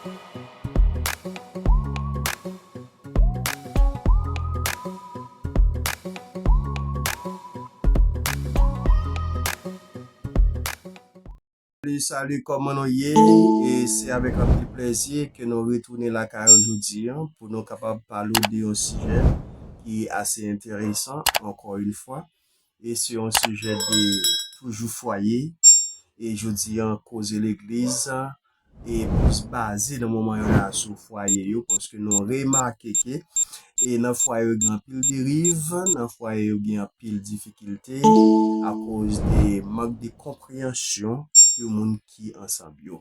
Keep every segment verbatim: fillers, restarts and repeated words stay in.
Salut, salut, kòman nou ye? E se avèk anpil plèzi ke nou retounen lakay ou jodi a pou nou kapab pale w de yon sijè ki ase enteresan, ankò yon fwa. E se yon sijè de toujou fwaye. E jodi a, koze legliz e plis baze nan moman yo la sou fwaye yo, paske nou remake ke e nan fwaye yo gen anpil deriv, nan fwaye yo gen anpil difikilte akoz de mank de konpreyansyon de moun ki ansanm yo.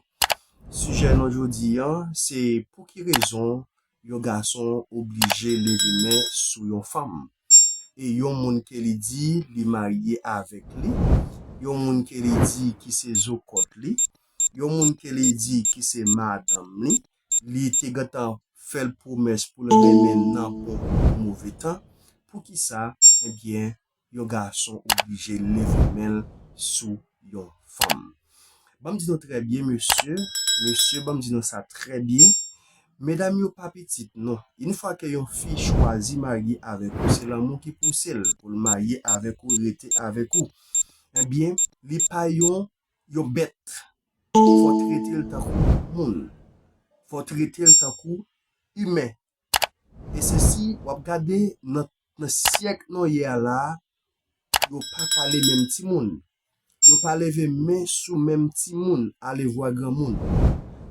Sijè nou jodi a, se pou ki rezon yon gason oblije leve men sou yon fanm. E yon moun ke li di li marye avèk li, yon moun ke li di ki se zokòt li, yon moun ke li di ki se madanm li, li te gentan fè l pwomès pou l renmen l nan bon kou move tan. Poukisa? Ebyen, yon gason oblije leve men l sou yon fanm. Ban m di nou trè byen, mesye, mesye, ban m di nou sa trè byen. Medam yo pa pitit, non. Yon fwa ke yon fi chwazi marye avèk ou, se lanmou ki pouse l pou l marye avèk ou, rete avèk ou. Ebyen, li pa yon, yon bèt. Fò w trete l tankou moun. Fò w trete l tankou imen. E se si w ap gade nan, nan syèk nou ye a la a, yo pa kale menm timoun. Yo pa leve men sou menm timoun, alevwa granmoun.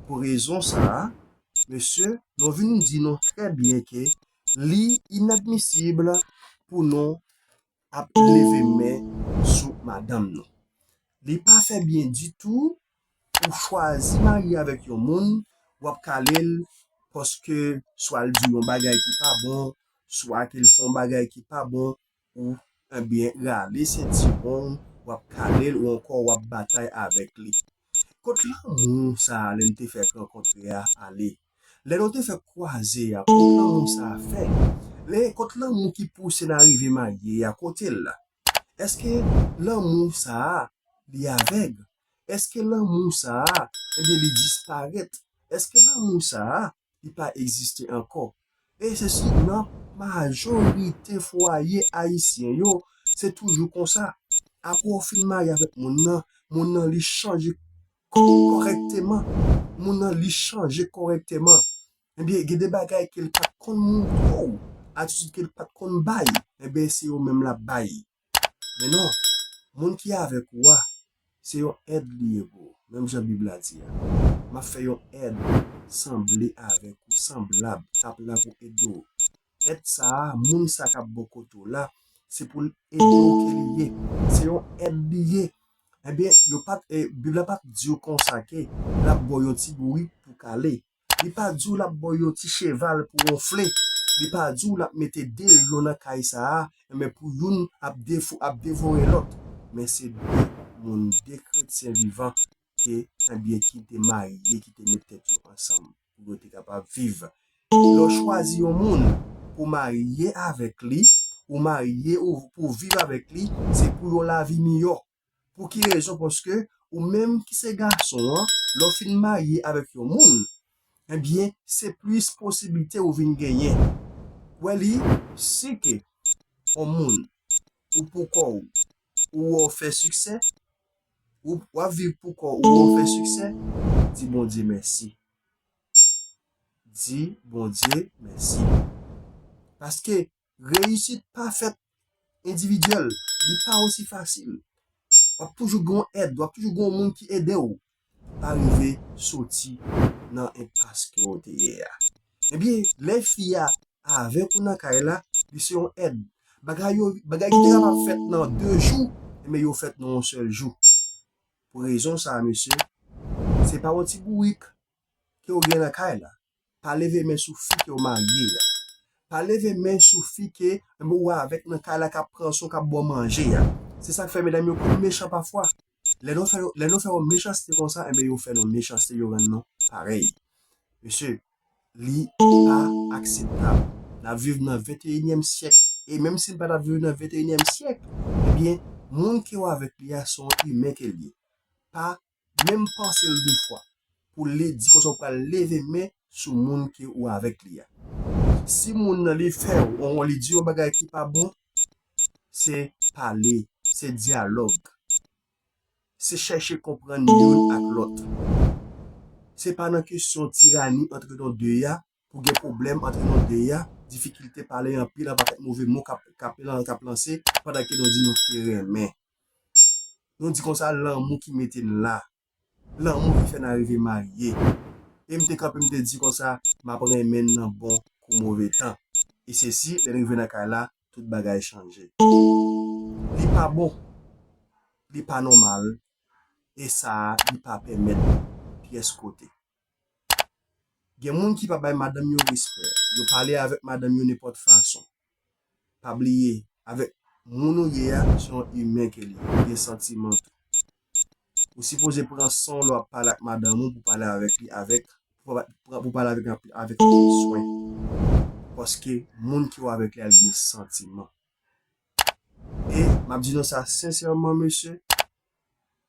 Pou rezon sa a, mesye, nou vin di nou trè byen ke li inadmisib pou nou ap leve men sou madanm nou. Li pa fè byen ditou ou chwazi marye avèk yon moun, w ap kale l paske swa l di w yon bagay ki pa bon, swa ke l fè yon bagay ki pa bon, ou, ebyen, rale sentiwon w, w ap kale l, ou ankò w ap batay avèk li. Kot lanmou sa a lè n te fèk rankontre a ale? Lè nou te fèk kwaze a, kot lanmou sa a fè? Lè, kot lanmou ki pouse n arive marye a, kote l la? Èske lanmou sa a, li avèg? Èske lanmou sa a, ebyen, li disparèt? Èske lanmou sa a, li pa egziste ankò? E se si nan majorite fwaye ayisyen yo, se toujou konsa. Apre w fin marye avèk moun nan, moun nan li chanje kò-, kòrèkteman. Moun nan li chanje kòrèkteman. Ebyen, gen de bagay ke l pa t konn montre w, atitid ke l pa t konn bay, ebyen, se yo menm l ap bay. Men non, moun ki avèk ou a, se yon èd li ye pou ou, menm jan Bib la di a. M ap fè yon èd sanble avèk ou, sanblab, k ap la pou ede w. Èd sa a, moun sa k ap bò kote w la, se pou l ede w ke li ye. Se yon èd li ye. Ebyen, yo pa t, e, Bib la pa t di w konsa ke l ap ba w yon ti bourik pou kale. Li pa di w l ap ba w yon ti cheval pou wonfle. Li pa di w l ap mete de lyon nan kay sa a, men pou youn ap defo-, ap devore lòt. Men se de moun, de kretyen vivan ke, ebyen, ki te marye, ki te met tèt yo ansanm pou yo te kapab viv. Lè w chwazi yon moun pou w marye avèk li, ou marye ou pou w viv avèk li, se pou yon lavi miyò. Pou ki rezon? Paske ou menm ki se gason an, lè w fin marye avèk yon moun, ebyen, se plis posiblite ou vin genyen. Ou wè li, si ke yon moun, ou pou kò w, ou wè w fè siksè, ou, w ap viv pou kò w, ou wè w fè siksè, di Bondye mèsi. Di Bondye mèsi. Paske reyisit pa fèt endividyèl, li pa osi fasil. W ap toujou gen yon èd, w ap toujou gen yon moun ki ede w pou w arive soti nan enpas ke w te ye a. Ebyen, lè fi a avèk ou nan kay la, li se yon èd. Bagay yo, bagay ki te kapab fèt nan de jou, ebyen, yo fèt nan yon sèl jou. Pou rezon sa a, mesye, se pa yon ti bourik ke w gen nan kay la. Pa leve men sou fi ke w marye a. Pa leve men sou fi ke, enben, ou avèk nan kay la k ap pran swen w, k ap ba w manje a. Se sa k fè medam yo konn mechan pafwa. Lè nou fè, lè nou fè yon mechanste konsa, enben, yo fè nou mechanste, yo rann nou parèy. Mesye, li pa akseptab. N ap viv nan venteyinyèm syèk. E menm si n pa t ap viv nan venteyinyèm syèk, ebyen, moun ke w avèk li a, se yon imen ke l ye. Pa menm panse l de fwa. pou li di konsa ou pral leve men sou moun ke ou avèk li a. Si moun nan li fè w, li di yon bagay ki pa bon, se pale, se dyalòg. Se chèche konprann youn ak lòt. Se pa nan kesyon tirani antre nou de a, pou gen pwoblèm antre nou de a, difikilte pale anpil, yon pakèt move mo k ap, k ap, k ap lanse, pandan ke nou di nou te renmen. Nou di konsa, lanmou ki mete n la. Lanmou ki fè n arive marye. E m te kanpe, m te di konsa, m ap renmen n nan bon kou move tan. E se si, lè n rive nan kay la, tout bagay chanje. Li pa bon, li pa nòmal, e sa a, li pa pèmèt pyès kote. Gen moun ki pa bay madanm yo respè. Yo pale avèk madanm yo nenpòt fason. Pa bliye, avèk moun ou ye a, se yon imen ke li ye. Li gen santiman tou. Ou sipoze pran san w lè w ap pale ak madanm ou pou pale avèk li avèk, pou pa- pou pale avèk anpil, avèk anpil swen. Paske moun ki w avèk li a, li gen santiman. E m ap di nou sa sensèman, mesye,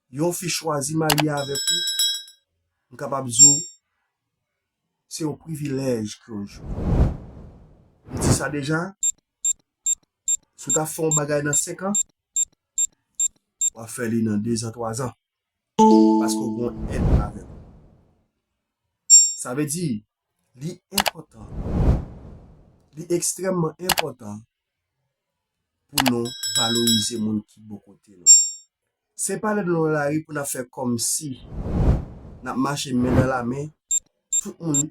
yon fi chwazi marye avèk ou, m kapab di w, se yon privilèj ke w jwi. M di sa deja, si w ta fè yon bagay nan senk an, w ap fè li nan dezan, twazan. Paske w gen yon èd avèk ou. Sa vle di, li enpòtan, li ekstrèmman enpòtan pou nou valorize moun ki bò kote nou an. Se pa lè nou nan lari pou n ap fè kòmsi n ap mache men nan lamen, tout moun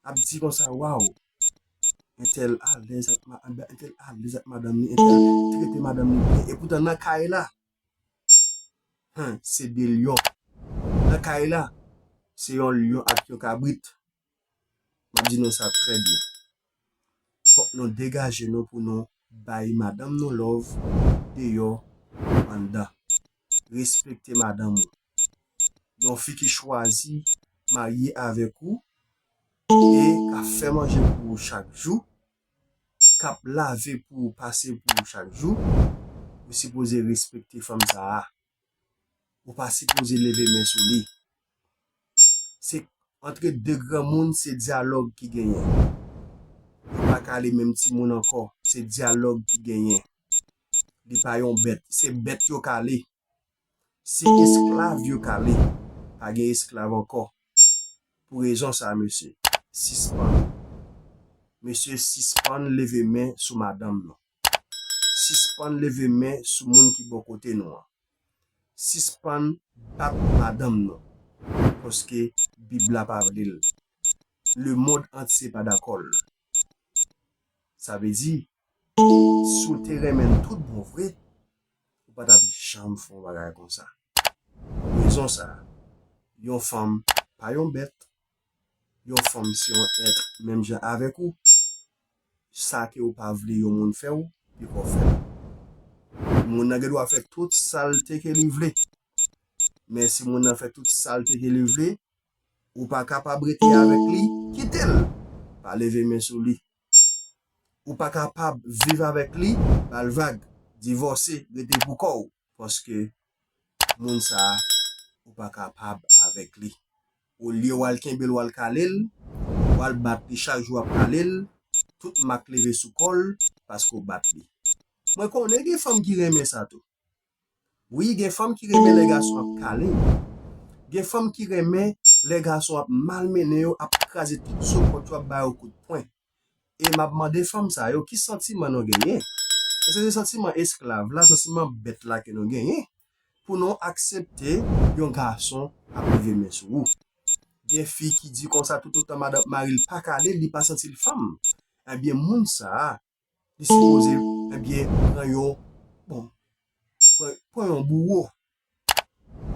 ap di konsa, waw, entèl alèz ak ma- entèl alèz ak madanm li, entèl trete madanm li byen. Epoutan nan kay la, hen, se de lyon. Nan kay la, se yon lyon ak yon kabrit. M ap di nou sa trè byen. Fòk nou degaje nou pou nou bay madanm nou love deyò, anndan. Respekte madanm ou. Yon fi ki chwazi marye avèk ou e k ap fè manje pou ou chak jou, k ap lave pou ou, pase pou ou chak jou, ou sipoze respekte fanm sa a. Ou pa sipoze leve men sou li. Se antre de granmoun, se dyalòg ki genyen. Yo pa ka ale menm timoun ankò, se dyalòg ki genyen. Li pa yon bèt, se bèt yo ka ale. Se esklav yo ka ale. Pa gen esklav ankò. Pou rezon sa, mesye, sispann. Mesye, sispann leve men sou madanm nou. Sispann leve men sou moun ki bò kote nou an. Sispann bat madanm nou. Paske Bib la pa vle l. Lemonn antye pa dakò l. Sa vle di, si w te renmen l tout bon vre, ou pa t ap janm fè yon bagay konsa. Pou rezon sa a, yon fanm pa yon bèt, yon fanm se yon èt menm jan avèk ou. Sa ke ou pa vle yon moun fè w, piko fè l. Moun nan gen dwa fè tout salte ke li vle. Men si moun nan fè tout salte ke li vle, ou pa kapab rete avèk li, kite l. Pa leve men sou li. Ou pa kapab viv avèk li, ba l vag, divòse, rete pou kò w. Paske moun sa a, ou pa kapab avèk li. Olye w al kenbe l, w al kale l, w al bat li chak jou w ap kale l, tout mak leve sou kò l, paske w bat li. Mwen konnen gen fanm ki renmen sa tou. Wi, gen fanm ki renmen lè gason ap kale yo. Gen fanm ki renmen lè gason ap malmennen yo, ap kraze tout zo kòt yo, ap ba yo kout pwen. E m ap mande fanm sa yo, ki santiman nou genyen? Èske se santiman esklav la, santiman bèt la ke nou genyen? Pou nou aksepte yon gason ap leve men sou ou. Gen fi ki di konsa, toutotan madanm, mari l pa kale l, li pa santi l fanm. Ebyen, moun sa a, li sipoze, ebyen, pran yon, bon, pran, pran yon bouwo.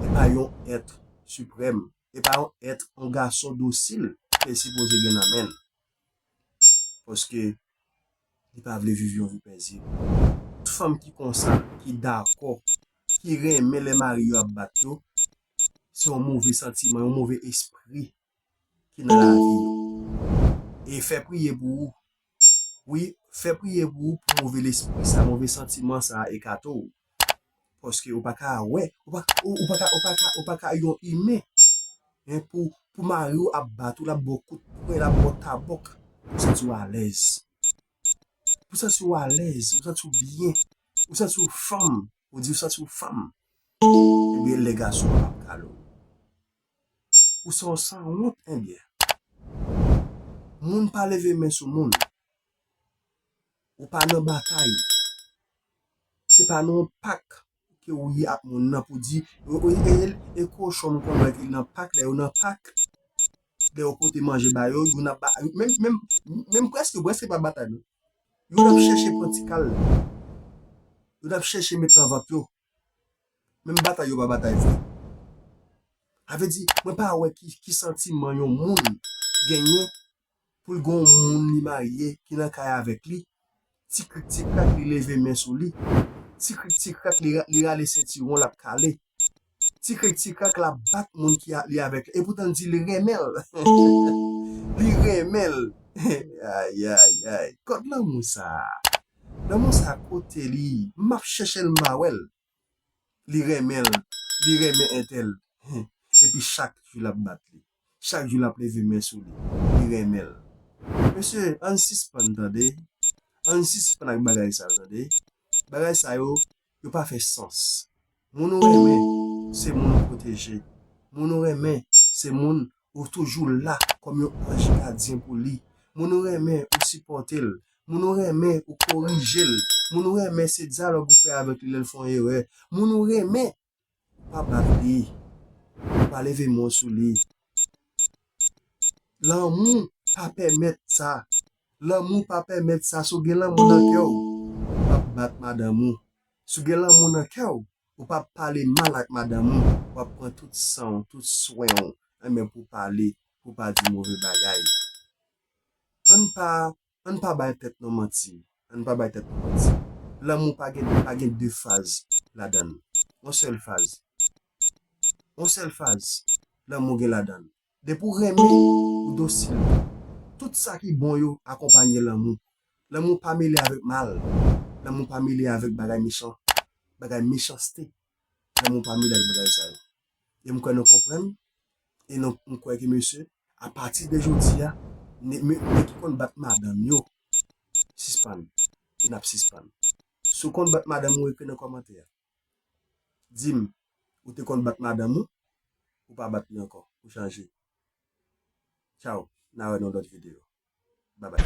E pa yon èt siprèm. E pa yon èt, yon gason dosil ke l sipoze gen nan men l. Paske li pa vle viv yon vi pezib. Tout fanm ki konsa, ki dakò, ki renmen lè mari yo ap bat yo, se yon move santiman, yon move espri ki nan lavi yo. E fè priye pou ou. Wi, fè priye pou ou, pou move lespri sa, move santiman sa ekate w. Paske ou pa ka wè, ou pa, ou, ou pa ka, ou pa ka, ou pa ka yon imen, en, pou, pou mari w ap bat ou, l ap ba w kout pwen, l ap ba w tabòk, pou w santi w alèz. Pou w santi w alèz, ou santi w byen, ou santi w fanm, ou di w santi w fanm. Ebyen, lè gason an ap kale w. Ou se yon sanwont, ebyen. Moun pa leve men sou moun. Ou pa nan batay. Se pa nan yon pak ke ou ye ak moun nan pou di, e, e, e, e kochon m konn wè ki nan pak, lè yo nan pak, lè yo pote manje ba yo, youn ap ba, menm, menm, menm prèske, prèske pa batay, non. Youn ap chèche pran ti kal. Youn ap chèche met nan vant yo. Menm batay yo pa batay vre. Sa vle di, mwen pa wè ki, ki santiman yon moun genyen pou l gen yon moun li marye ki nan kay avèk li, ti krik ti krak li leve men sou li, ti krik ti krak li, li rale sentiwon l ap kale, ti krik ti krak l ap bat moun ki a, li avèk li, epoutan l di li renmen l. Li renmen l. Ay, ay, ay. Kot lanmou sa a? Lanmou sa a kote li? M ap chèche l, m pa wè l. Li renmen l, li renmen entèl. Epi chak jou l ap bat li. Chak jou l ap leve men sou li. Li renmen l. Mesye, ann sispann tande. Ann sispann ak bagay sa yo tande. Bagay sa yo, yo pa fè sans. Moun ou renmen, se moun ou pwoteje. Moun ou renmen, se moun ou toujou la kòm yon anj gadyen pou li. Moun ou renmen, ou sipòte l. Moun ou renmen, ou korije l. Moun ou renmen, se dyalòg ou fè avèk li lè l fè yon erè. Moun ou renmen, ou pa bat li. Ou pa leve men w sou li. Lanmou pa pèmèt sa. Lanmou pa pèmèt sa. Si w gen lanmou nan kè w, ou p ap bat madanm ou. Si w gen lanmou nan kè w, ou p ap pale mal ak madanm ou. W ap pran tout san w, tout swen w, enben pou w pale, pou w pa di move bagay. Ann pa, ann pa bay tèt nou manti. Ann pa bay tèt nou manti. Lanmou pa gen, pa gen de faz ladan l. Yon sèl faz. Yon sèl faz lanmou gen ladan l. Depi w renmen, ou dosil. Tout sa ki bon yo akonpanye lanmou. Lanmou pa mele avèk mal. Lanmou pa mele avèk bagay mechan, bagay mechanste. Lanmou pa mele avèk bagay sa yo. E m kwè nou konprann, e nou, m kwè ke mesye, apati de jodi a, ne, ne, nèg ki konn bat madanm yo, sispann. E n ap sispann. Si w konn bat madanm ou, ekri nan kòmantè a. Di m, ou te konn bat madanm ou, ou pa bat li ankò, ou chanje. Tchaw, n a wè nan lòt videyo. Babay.